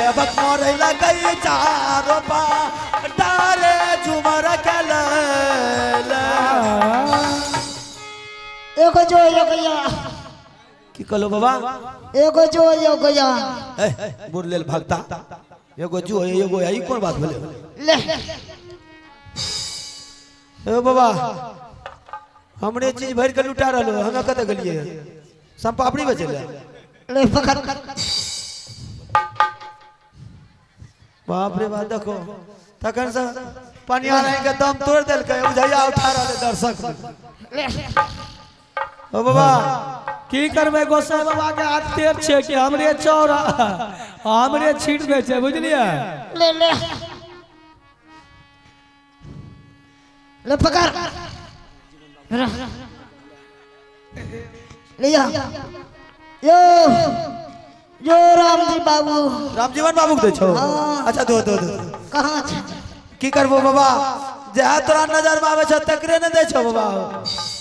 सेवक मरे लगै चारो पा डारे झुमर के ले ले। एगो जो एगो या। की कहलो बाबा? एगो जो एगो या। ए बुढ़ लेल भक्ता, एगो जो एगो या, ई कोन बात भेलै? ले। ए बाबा, हमरे चीज भर के लुटा रहलो, हमे कतऽ गेलियै? सब पापड़ी बेचै ले। ले पकड़। बाप रे बाप, देखो तखन से पनिया रही के दम तोड़ देलकै, बुझैया उठा रहलै दर्शक। ले। ओ बाबा, की करबै? गोसाई बाबा के हाथ तेज छै कि हमरे चौरा हमरे छीट दै छै, बुझलियै? ले ले ले, पकड़ लिया। यो यो रामजी बाबू। रामजीवन बाबू के दै छौ? हाँ। अच्छा, दो दो दो। कहाँ छै? की करबो बाबा, जहाँ तोरा नजर में आवे छौ तकरे ने दै छौ बाबा।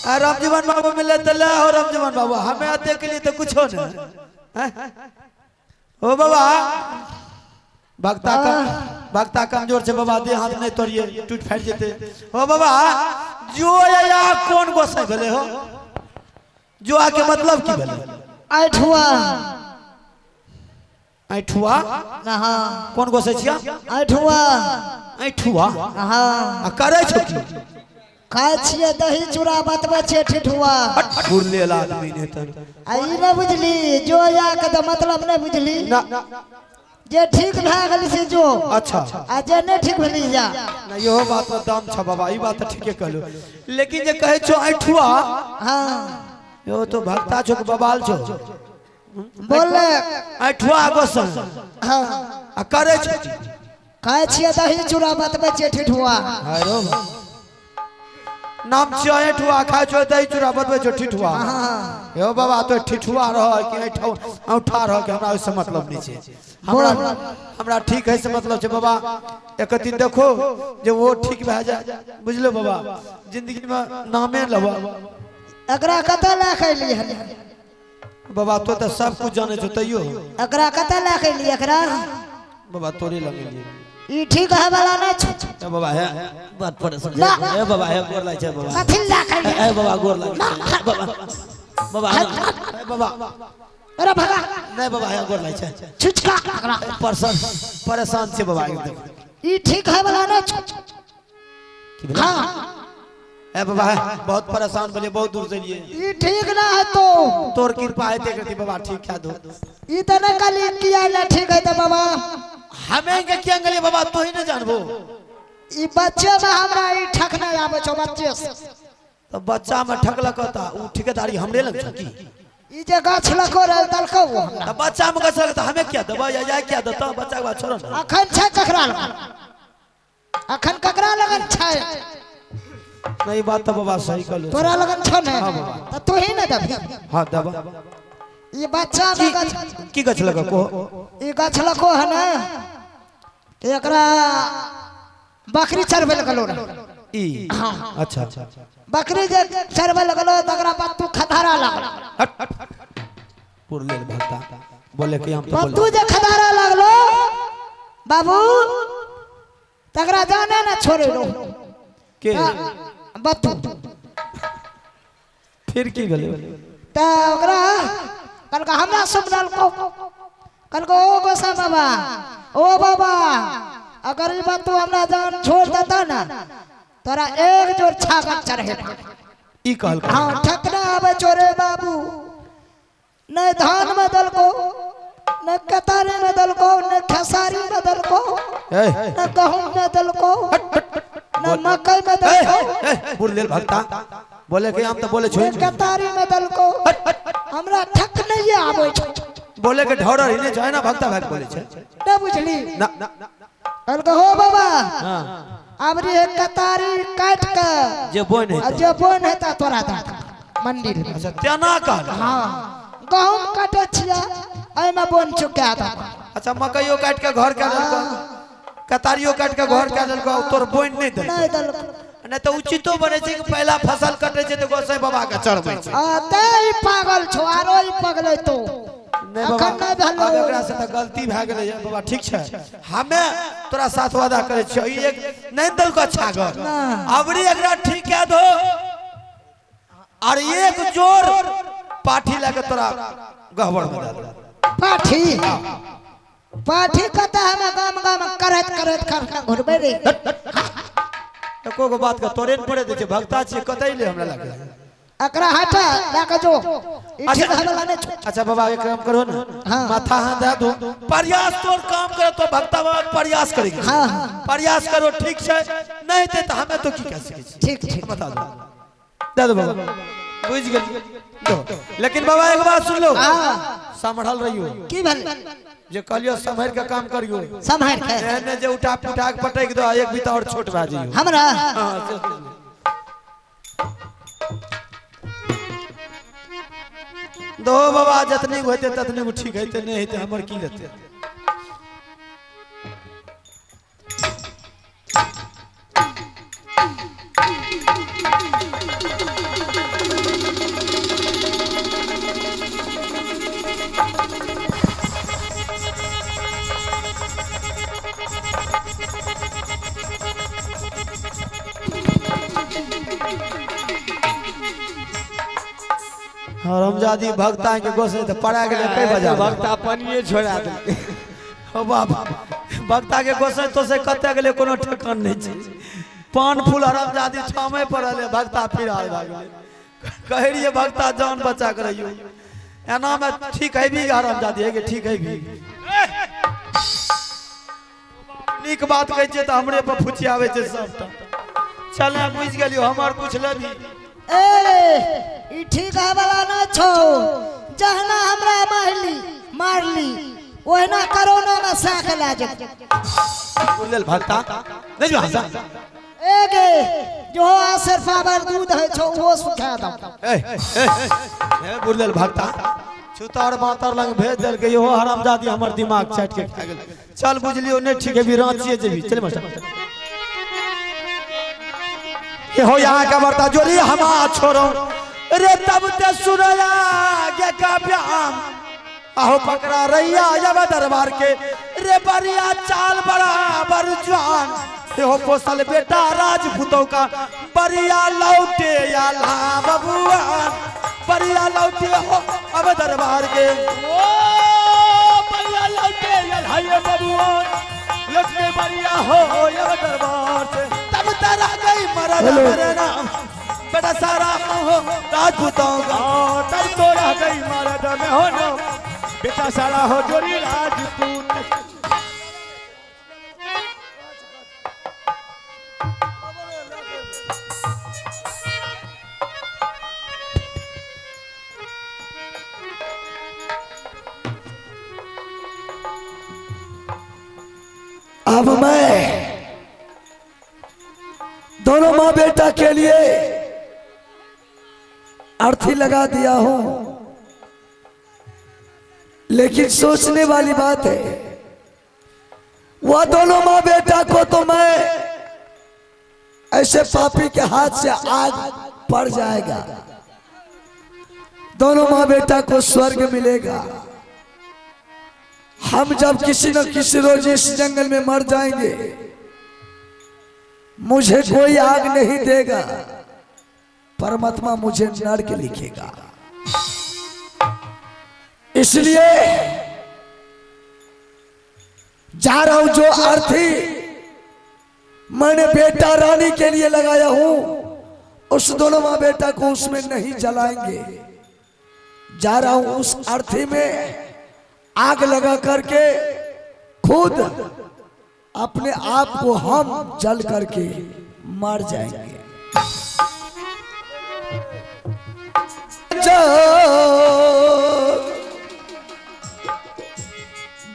आ रामजीवन बाबू मिले तऽ ले हो रामजीवन बाबू, हमें अते के लिए तो कुछो ने। हैं? ओ बाबा, भक्ता का भक्ता कमजोर छै बाबा, देह हाथ नहीं तोड़िए, टूट फाटि जेते। हो बाबा, जो या कोन गोसाई भेलै हो? जो आके मतलब की भेलै? ऐठुआ। ऐठुआ? हाँ। कोन गोसाई छिया? ऐठुआ। ऐठुआ? हाँ। आ करै छौ की? खाइ छियै दही चूड़ा, बतबै छियै ठिठुआ। बुरलेल आदमी ने तन। आ ई नहि बुझली, जो या के तऽ मतलब नहि बुझली? ना। जे ठीक भए गेल से जो। अच्छा। आ जे नहि ठीक भेली जा। ना, इहो बात में दम छ बाबा, ई बात तऽ ठीके कहलू, लेकिन जे कहै छौ ऐठुआ, हाँ। यो तो भक्ता छौ कि बबाल छौ? बोले। ऐठुआ गोसाई। हाँ। आ करै छौ की? खाइ छियै दही चूड़ा, बतबै छियै ठिठुआ। हाय रो, नाम छियो ऐठुआ, खाइ छौ दही चूड़ा, बतबै छौ ठिठुआ। हाँ। यो बाबा, तो ठिठुआ रह कि ऐठौ औठा रह कि हमरा ओहिसँ मतलब नहि छै। हमरा हमरा ठीक है से मतलब छै बाबा। एक दिन देखो जे वो ठीक भए जाए, बुझलो बाबा, जिंदगी में नामे लेबा। एकरा कतऽ लए के एलियै हन? बाबा, तो तऽ सब कुछ जानै छौ तैयो। एकरा कतऽ लए के एलियै एकरा? बाबा, तोरे लगेलियै। ई ठीक है वाला नहि छौ। ए बाबा, हे बात पर समझ। ना। ए बाबा, हे गोर लागै छै बाबा। कथी लए के एलियै? ए बाबा, गोर लागै छै बाबा। बाबा, ए बाबा। अरे भगा। नहि बाबा, हे गोर लागै छै। छुचका एकरा। परेशान परेशान छै बाबा एकदम। ई ठीक है वाला नहि छौ। की भेलै? हाँ। ए बाबा, बहुत परेशान भेलियै, बहुत दूर से एलियै। ई ठीक ना है तो। तोर कृपा हेतै करती बाबा, ठीक है दो। ई तऽ नहि कहली किया नहि ठीक है तऽ बाबा। हमें के किया गेलियै बाबा, तू ही ने जानबो। ई बच्चे में हमरा ई ठक नहि आबै छौ बच्चे से। तऽ बच्चा में ठकलक तऽ उ ठेकेदारी हमरे लग छौ की? ई जे गाछ लको रहल दलको ओ हमरा। तऽ बच्चा में गाछ लग तऽ हमें किया देबै या या किया देतौ? बच्चा के बात छोड़ो ने। अखन छै ककरा लगन? अखन ककरा लगन छै? नहीं, बात तऽ बाबा सही कहलू। तोरा लगन छौ ने, तऽ तू ही ने देबही। हाँ, देबा। ई बच्चा में गाछ की गाछ लग को? ई गाछ लको है ने, तऽ एकरा बकरी चरबै लगलो रहे। ई? हाँ। अच्छा। बकरी जे चरबै लगलो तकरा बाद तू खधारा लागल। हट पुरलेल भक्ता, बोले कि हम तो बत्तू बोले जे खधारा लागलो बाबू, तकरा जाने ना छोड़े लो। के? बत्तू। फिर की भेलै? तऽ ओकरा कहलकै, हमरा सुमरलको, कहलकै, ओ गोसा बाबा, ओ बाबा, अगर ई बत्तू हमरा जान छोड़ देता ना, तोरा एक जोर छागल चढ़े। ई कहलकै? हाँ, ठकना आवे चोरे बाबू, न धान में दलको, न कतारी में दलको, न खेसारी में दलको, ए न गहूम में दलको, न मकई में ए दलको, ए बुरलेल भक्ता, बोले कि हम तो बोले न छोड़ कतारी में दलको, हमरा ठक नहीं आवे छौ। बोले के ढौरर ही नहीं छै ना, भक्ता भाग बोले छै। न बुझली? ना। कहलकै, हो बाबा, हां। आब रे कतारी काट के जे बोन आ है जे बोन हेता तोरा दे मंदिर में। अच्छा, तेना कहल? हाँ, गहूम काटे छियै, एहिमे बोन चुका दे। अच्छा, मकइयो काट के घर के देलको, कतारियो काट के घर के देलको, तोर बोन नहीं देलको? नहि देलको। नहि तऽ उचितो बनै छै कि पहिला फसल कटै छै तऽ गोसाई बाबा के चढ़बै छै। आ ते ई पागल छौ, आरो ई पगलै तो। नहि। नहीं बाबा, अखन नहि भेलौ। आब एकरा से तऽ गलती भए गेलै ये बाबा, ठीक छै, हमे तोरा साथ वादा करै छियौ, ई एक नहि देलको छागर, अबरी एकरा ठीक कए दो और एक जोर पाठी लए के तोरा गहबर में दे दो। पाठी पाठी कतऽ हमे गाम गाम करैत करैत कर कर घुरबै रे। एको गो बात के तोरे ने पड़े दै छै, भक्ता छियै, कतऽ एलै हमरा लगे। एकरा हटा लए के जो, ई ठीक हवला नहि छौ। अच्छा बाबा, एक काम करो ना, हाँ। माथा हाथ दे दो, प्रयास तोर काम करे तो भक्ता बाबा प्रयास करेगी। हाँ, हाँ। प्रयास करो, ठीक छै, नहीं ते तो हमें तो की कह सकै छी। ठीक ठीक। बता दो, दे दो बाबा, बुझ गेली दो। लेकिन बाबा एक बात सुन लो, हाँ। संभल रहियो। की भेल? जे कहलियो संभल के काम करियो। सम्हारि के। एहने जे उठा पुठा के पटक दो, एक बीता और छोट भए जइयो। हमरा? हाँ, से सुन लो। दो बाबा, जतनी होते ततनी गो ठीक हेतै, नहीं हेतै हमर की लेतै। हरामजादी भक्ता के गोसे तो पड़ा गेलै कई बजा। भक्ता पानिए छोड़ा देलकै। हो बाप, भक्ता के गोसे तो से कते गेलै कोनो ठेकान नहीं छै। पान फूल हरामजादी छामे पड़ल है, भक्ता फिर आल भए गेलै। कहै रहियै भक्ता जान बचा के रहियो, एना में ठीक हैबी हरामजादी है कि ठीक हैबी। नीक बात कहै छियै तऽ हमरे पर फुचियाबै छै सबटा। चल बुझि गेलियो, हमर कुछ लेबही। ए ई ठीक है वाला न छौ, जहना हमरा मारली मारली ओहिना कोरोना में साख ला जेबौ। बुझल भक्ता नहीं जो हंसा। ए गे जो सिर्फ आबर दूध है छौ वो सुखा दौ। ए ए ए बुझल भक्ता छुतार बातर लंग भेज देलकै, इहो हरामजादी हमर दिमाग चाटि के खा गेल। चल बुझलियो नहीं ठीक है, भी रांची जेबी। चल मास्टर ये हो यहाँ का बर्ता जोरी हमा छोड़ो रे, तब ते सुनया गे का ब्याम आहो पकड़ा रैया जब दरबार के रे बरिया चाल बराबर जवान। ये हो पोसल बेटा राजपूतों का बरिया लौटे या ला बबुआ, बरिया लौटे हो अब दरबार के। ओ बरिया लौटे या लाए बबुआ, लौटे बरिया हो अब दरबार से। तब तरा गई मरद मरना बेटा सारा हो राजपूतों का। तब तो रह गई मरद में हो ना बेटा सारा हो जोरी राजपूत। अब मैं दोनों माँ बेटा के लिए अर्थी लगा दिया हूं, लेकिन सोचने वाली बात है वह दोनों माँ बेटा को तो मैं ऐसे पापी के हाथ से आग पड़ जाएगा, दोनों माँ बेटा को स्वर्ग मिलेगा। हम जब किसी न किसी रोज इस जंगल में मर जाएंगे, मुझे कोई आग नहीं देगा, परमात्मा मुझे नर्क लिखेगा। इसलिए जा रहा हूं, जो अर्थी मैंने बेटा रानी के लिए लगाया हूं उस दोनों मां बेटा को उसमें नहीं जलाएंगे। जा रहा हूं उस अर्थी में आग लगा करके खुद अपने आप को हम जल करके मर जाएंगे।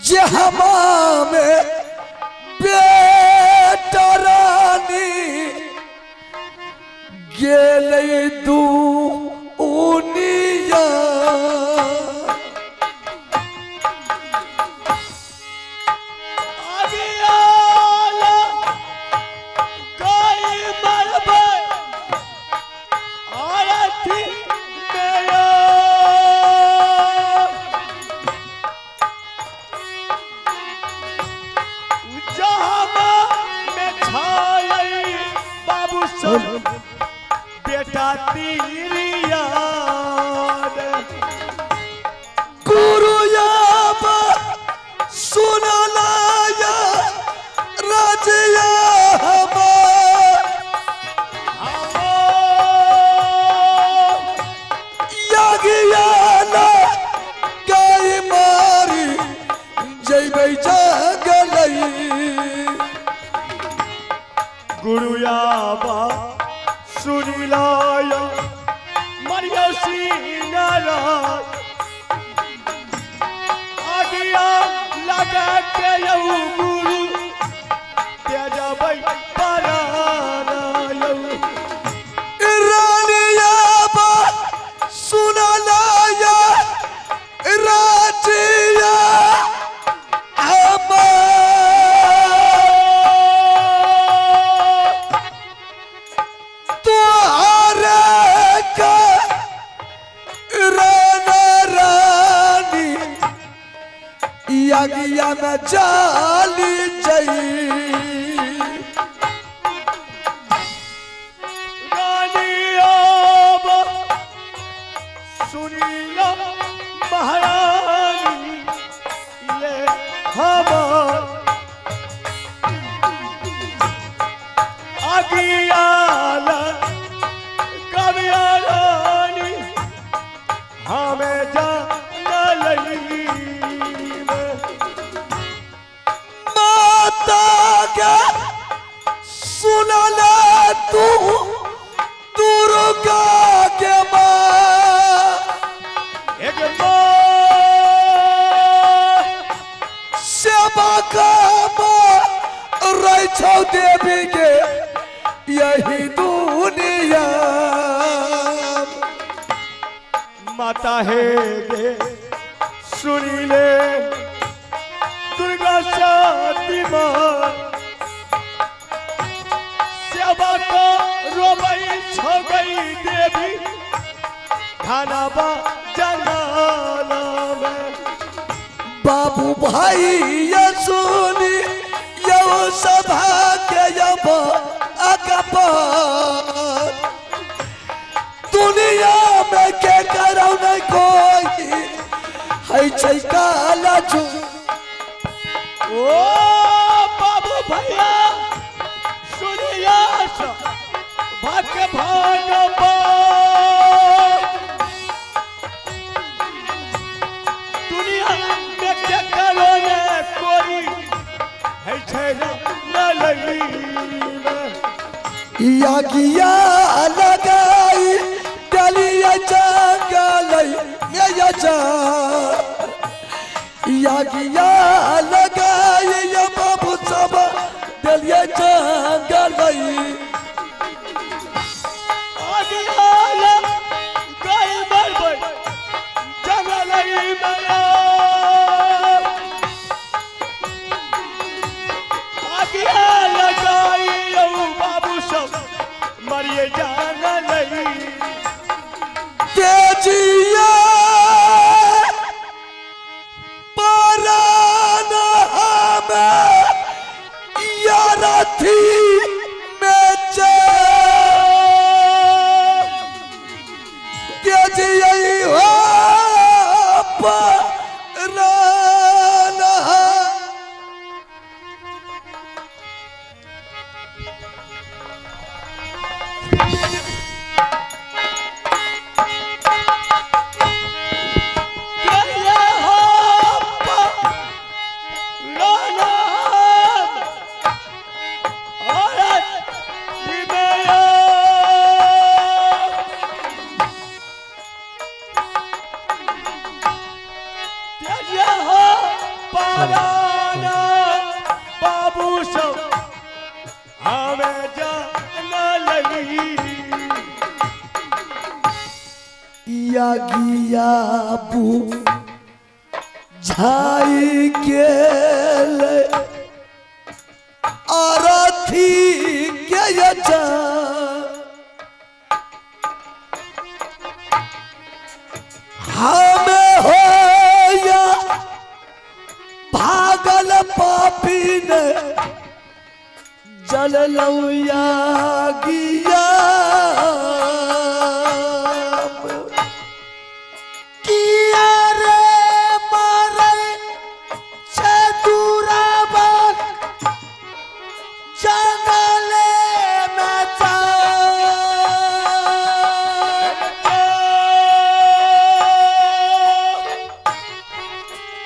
जे हमा में बेटा रानी गेलै दू उनिया। बेटा तीरिया गुरु याब सुनलाया रजिया हमार यागियाना गाय मारी जैबै जगलई। गुरुयाबा सुनिलाया मरिया सिंगारा आगिया लगा के यऊ गुरु तेजबै पराना यऊ। रानियाबा सुनलाया राजिया हमार तुहारे का राना रानी यज्ञ में चाली जई। रानियाब सुनीला महारानी ये हमार अगियाला कविया रानी हमें जाना लई में। माता के सुनला तू दुर्गा के माँ एक माँ सेवा का रह छौ देवी के यही दुनिया। माता हे गे सुनीले दुर्गा शांति माँ सेवा को रोबई छो गई देवी खाना बा जंगाला में। बाबू भाई ये सुनी यो सभा के यब अकबर दुनिया में के करो नहीं कोई है छै काला चू। ओ बाबू भैया सुनिया भग भाग दुनिया में के करो ने कोई है छै न लई में। यज्ञा लगाई डलिया जंगल ये जा यज्ञा लगाई ये बाबू सब डलिया जंगल। अगियाला गई मरबै जंगलई में। अगिया लगाई यौ बाबू सब मरिए जान लई। तेजिया परान हमें यारथी में चे तेजिया हो परान हमें। गैया हो परान औरत में। तेजिया हो परान बाबू सब हमें जान लई। यज्ञा झाई गेल अरथी के यजा हमें हो या भागल पापी ने जल लौया गिया। किया रे मारे छे दूराबन जंगले में चल।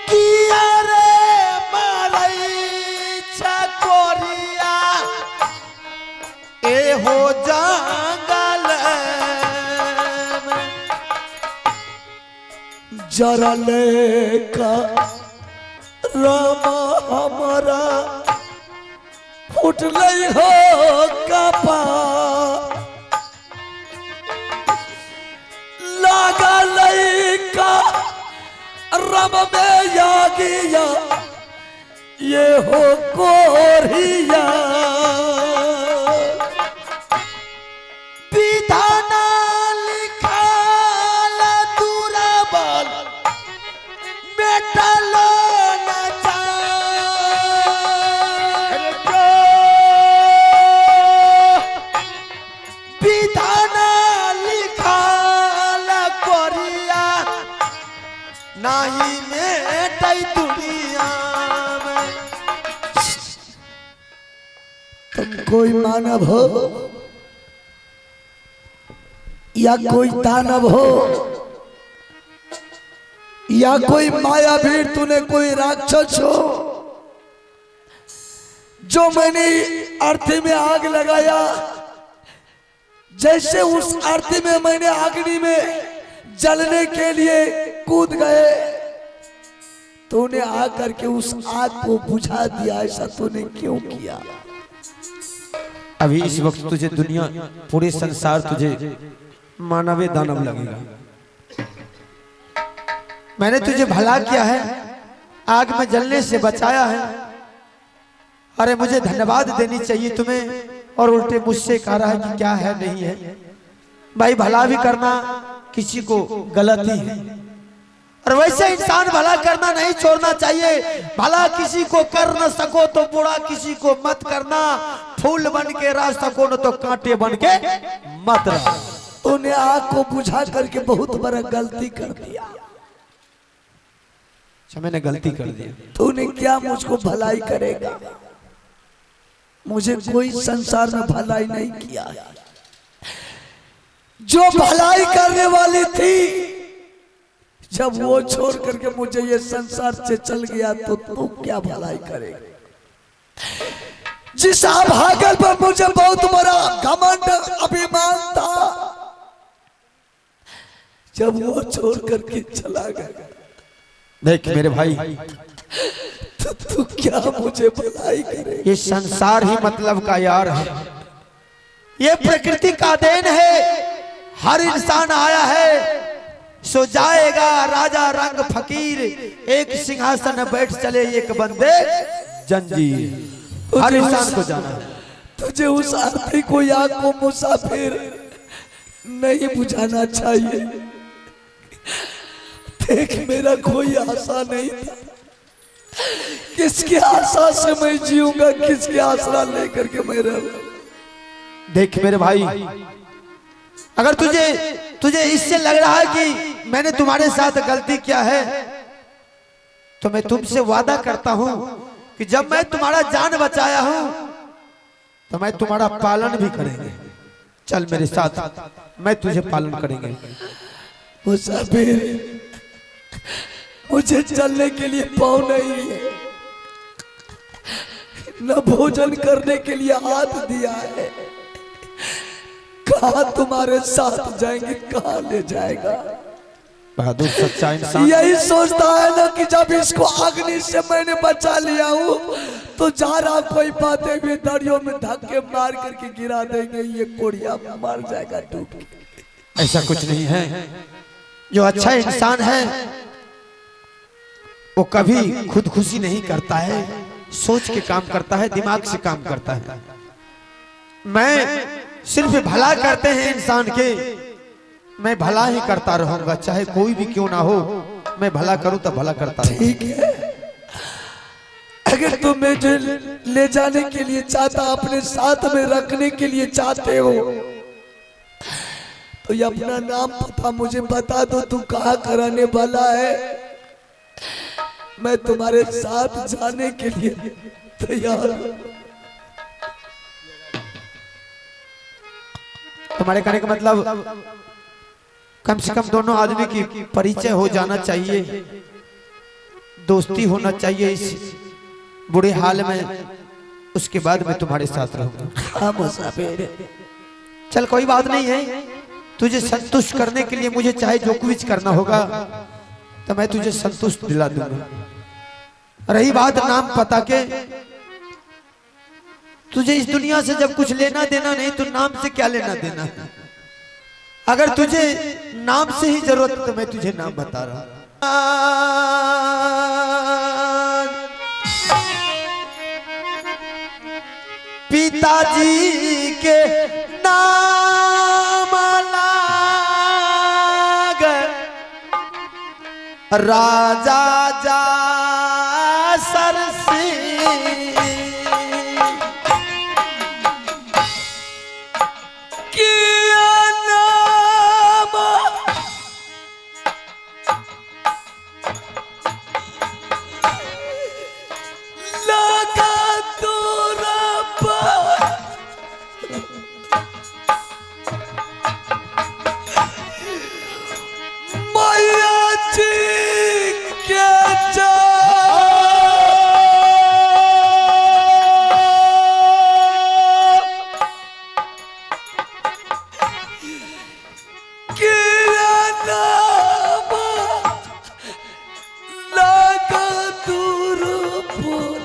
किया रे मारे छे कोरिया ए हो जंगल में। जरा लेका रामा हमारा फुटल हो कपा लागा लैका रब में या गिया ये हो कोरिया। विधाना लिखाल दूराबल मेटलो न जाए। विधाना लिखाल कोरिया नाही मेटै दुनिया में। तुम कोई मानव हो या कोई दानव हो या कोई मायावीर, तूने कोई राक्षस हो जो मैंने अर्थी में आग लगाया, जैसे उस अर्थी में मैंने अग्नि में जलने के लिए कूद गए, तूने आकर के उस आग को बुझा दिया। ऐसा तूने क्यों किया? अभी इस वक्त तुझे दुनिया, पूरे संसार तुझे मानवे दानव लगेगा। मैंने तुझे भला किया है, आग में जलने से बचाया है। अरे मुझे धन्यवाद देनी चाहिए तुम्हें, और उल्टे मुझसे कह रहा है कि क्या है नहीं है। भाई भला भी करना किसी को गलत ही है, और वैसे इंसान भला करना नहीं छोड़ना चाहिए। भला किसी को कर न सको तो बुरा किसी को मत करना। फूल बन के रह सको न तो कांटे बन के मत रह। तूने आग को बुझा करके बहुत बड़ा गलती कर दिया। अच्छा, मैंने गलती कर दी। तूने क्या मुझको भलाई करेगा? मुझे कोई संसार में भलाई नहीं किया है। जो भलाई करने वाली थी, जब वो छोड़ करके मुझे ये संसार से चल गया, तो तू क्या भलाई करेगा? जिस अभागल पर मुझे बहुत बड़ा घमंड अभिमान था, जब वो छोड़ करके चला गया, देख मेरे भाई, तो तू क्या मुझे भलाई करेगा? ये संसार ही मतलब का यार है। ये प्रकृति का then है। हर इंसान आया है सो जाएगा। राजा रंग फकीर एक सिंहासन बैठ चले एक बंदे जंजीर। हर इंसान को जाना है। तुझे उस आरती को या को मुसाफिर नहीं बुझाना चाहिए। देख मेरा कोई आशा नहीं था, किसकी आशा से मैं जीऊंगा, किसकी आसरा लेकर के मैं रहूं। देख मेरे भाई, अगर तुझे तुझे इससे लग रहा है कि मैंने तुम्हारे साथ गलती किया है, तो मैं तुमसे वादा करता हूं कि जब मैं तुम्हारा जान बचाया हूं तो मैं तुम्हारा पालन भी करेंगे। चल मेरे साथ, मैं तुझे पालन करेंगे। मुसाफिर, मुझे चलने के लिए पाँव नहीं है, न भोजन करने के लिए हाथ दिया है। कहा तुम्हारे साथ जाएंगे, कहा ले जाएगा? बहादुर सच्चा इंसान यही सोचता है ना कि जब इसको अग्नि से मैंने बचा लिया हूँ, तो जा रहा कोई बातें भी दरियों में धक्के मार करके गिरा देंगे, ये कोड़िया मर जाएगा डूब के। ऐसा कुछ नहीं है। जो अच्छा इंसान है वो कभी खुदकुशी नहीं करता है, सोच के काम करता है, दिमाग से काम करता है। मैं सिर्फ भला करते हैं इंसान के, मैं भला ही करता रहूंगा, चाहे कोई भी क्यों ना हो। मैं भला करूं तो भला करता रहूं। ठीक है, अगर तुम मुझे ले जाने के लिए चाहता, अपने साथ में रखने के लिए चाहते हो, तो ये अपना नाम पता मुझे बता दो, तू कहाँ कराने वाला है, मैं तुम्हारे साथ जाने के लिए तैयार हूं। तुम्हारे कहने का मतलब कम से कम दोनों आदमी की परिचय हो जाना चाहिए, दोस्ती होना चाहिए इस बुरे हाल में, उसके बाद मैं तुम्हारे साथ रहूंगा। हाँ मुसाफिर। चल कोई बात नहीं है, तुझे संतुष्ट करने के लिए मुझे चाहे जो कुछ करना होगा तो मैं तुझे संतुष्ट दिला दूंगा। रही बात नाम पता के, तुझे इस दुनिया से जब कुछ लेना देना नहीं तो नाम से क्या लेना देना। अगर तुझे नाम से ही जरूरत है तो मैं तुझे नाम बता रहा हूं। पिताजी के नाम लाग राजा जा सरसी, किया नाम लगा तोरा पर, मैया जी के जा किया नाम लगा दूर पर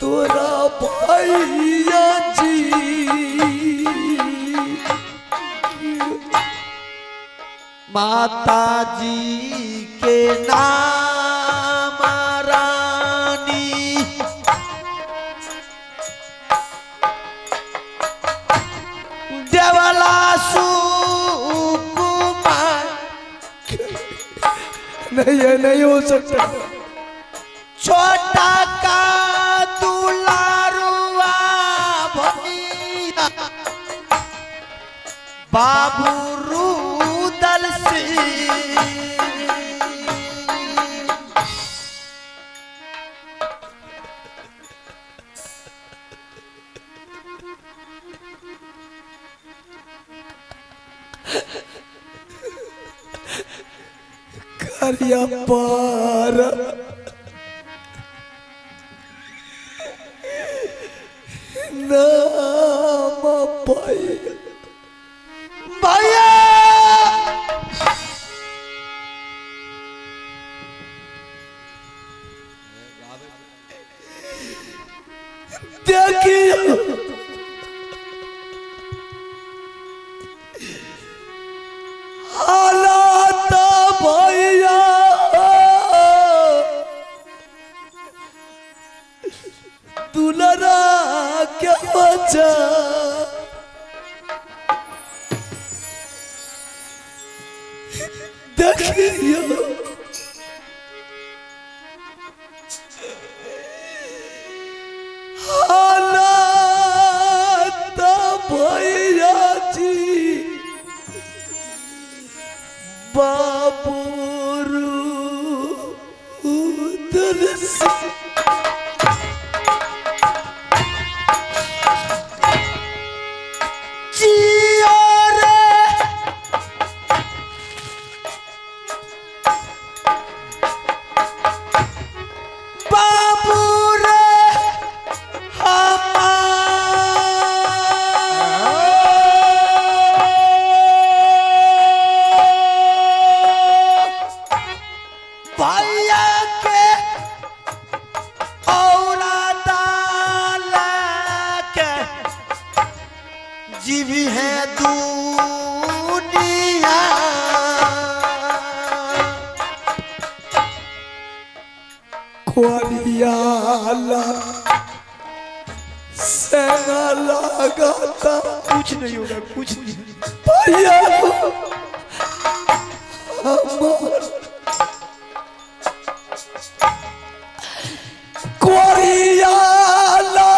तोरा भैया जी। माता जी के नाम रानी, देवला सुकुमार। नहीं, ये नहीं हो सकता। छोटा का दुलारुआ भैया बाबू रूदल सिंह। करिया पार नाम भैया भैया देखियो हालात भैया दुलरा के बचा देखियो हालात भैया जी बाबू उधर से जियो रे बाबू रे हमार भैया के औलाद के जीवी है दुनिया। कुआरियाला सेना लगाता कुछ नहीं होगा, कुछ नहीं। भैया हमार कोरियाला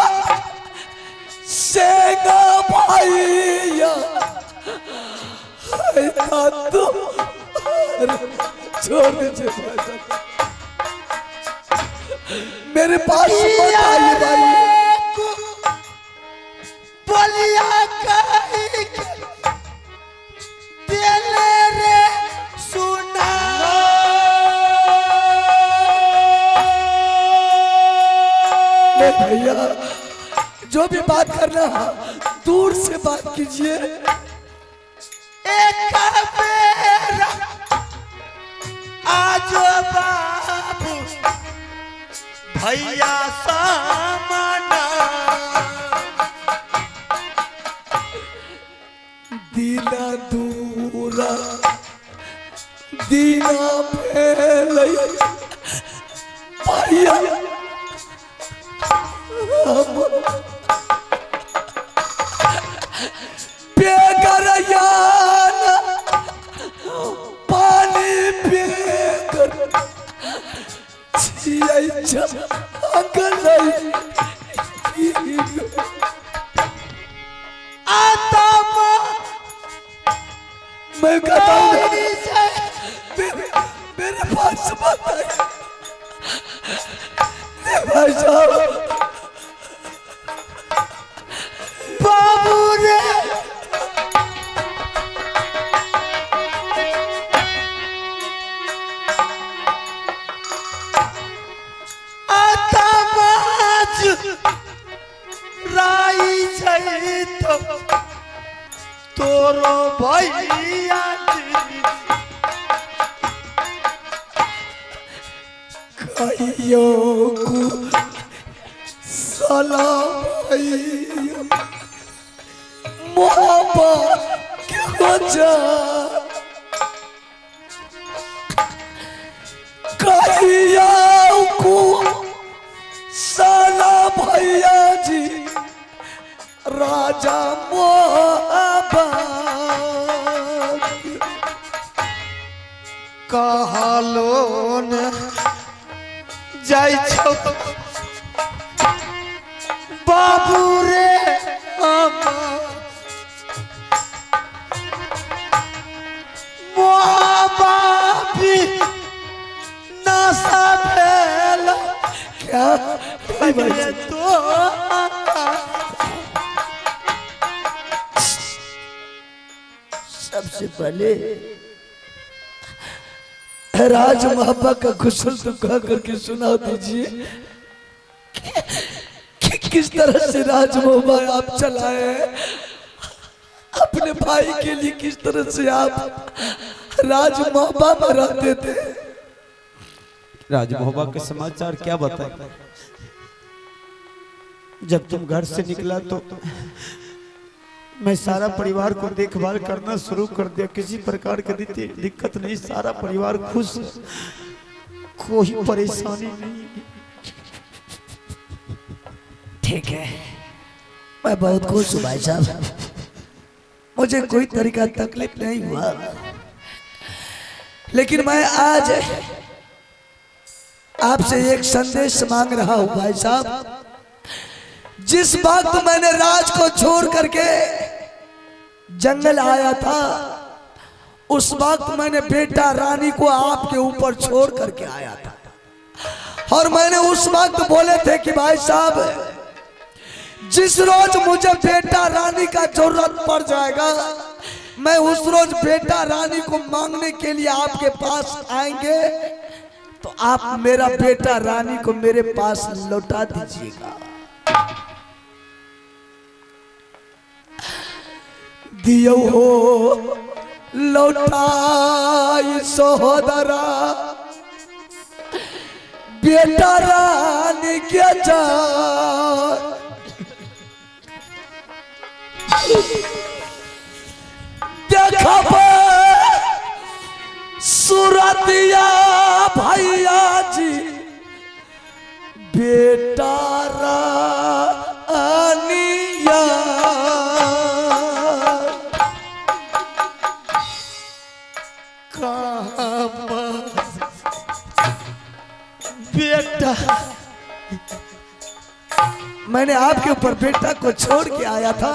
सेगा भैया है तो छोड़ दीजिए भाई साहब, मेरे पास मत आइए भाई। बोलिया कही के देले रे सुना। नहीं भैया, जो भी बात करना है दूर से बात कीजिए। एक बेरा आजो बाबू भैया सामना। दीना दूरा दीना फैल भैया, हम बेगर यान पानी बेगर छियै अगलै। आत्मा मैं कहता हूँ मेरे पास मत आइए। नहीं भाई साहब। बाबू रे। आत्माज राई छै तो तोरो भैया जी। कहियो को साला भैया मोहब्बत क्यों जा कहियो को साला भैया जी राजा मोहब्बत। कहलो न जाइ छौ बाबू रे हमर मोहब्बी नशा भेल। क्या भाई भाई? तो सबसे पहले राज मोहब्बत का गुस्ल तो कह करके सुना दीजिए कि किस तरह से राज मोहब्बत आप चलाए हैं अपने भाई के लिए, किस तरह से आप राज मोहब्बत में रहते थे। राज मोहब्बा के समाचार क्या बताएं? जब तुम घर से निकला तो मैं सारा परिवार को देखभाल करना शुरू कर दिया। किसी प्रकार की दिक्कत नहीं, सारा परिवार खुश है, कोई परेशानी नहीं। ठीक है, मैं बहुत खुश हूँ भाई साहब, मुझे कोई तरीका तकलीफ नहीं हुआ। लेकिन मैं आज आपसे एक संदेश मांग रहा हूं भाई साहब। जिस वक्त मैंने राज को छोड़ करके जंगल आया था, उस वक्त मैंने बेटा रानी को आपके ऊपर छोड़ करके आया था और मैंने उस वक्त बोले थे कि भाई साहब, जिस रोज मुझे बेटा रानी का जरूरत पड़ जाएगा, मैं उस रोज बेटा रानी को मांगने के लिए आपके पास आएंगे, तो आप मेरा बेटा रानी को मेरे पास लौटा दीजिएगा। दियो हो लौटाई सहोदरा बेटा रानी के जा। देखब सूरतिया भैया जी बेटा रानिया। बेटा। मैंने आपके ऊपर बेटा को छोड़ के आया था।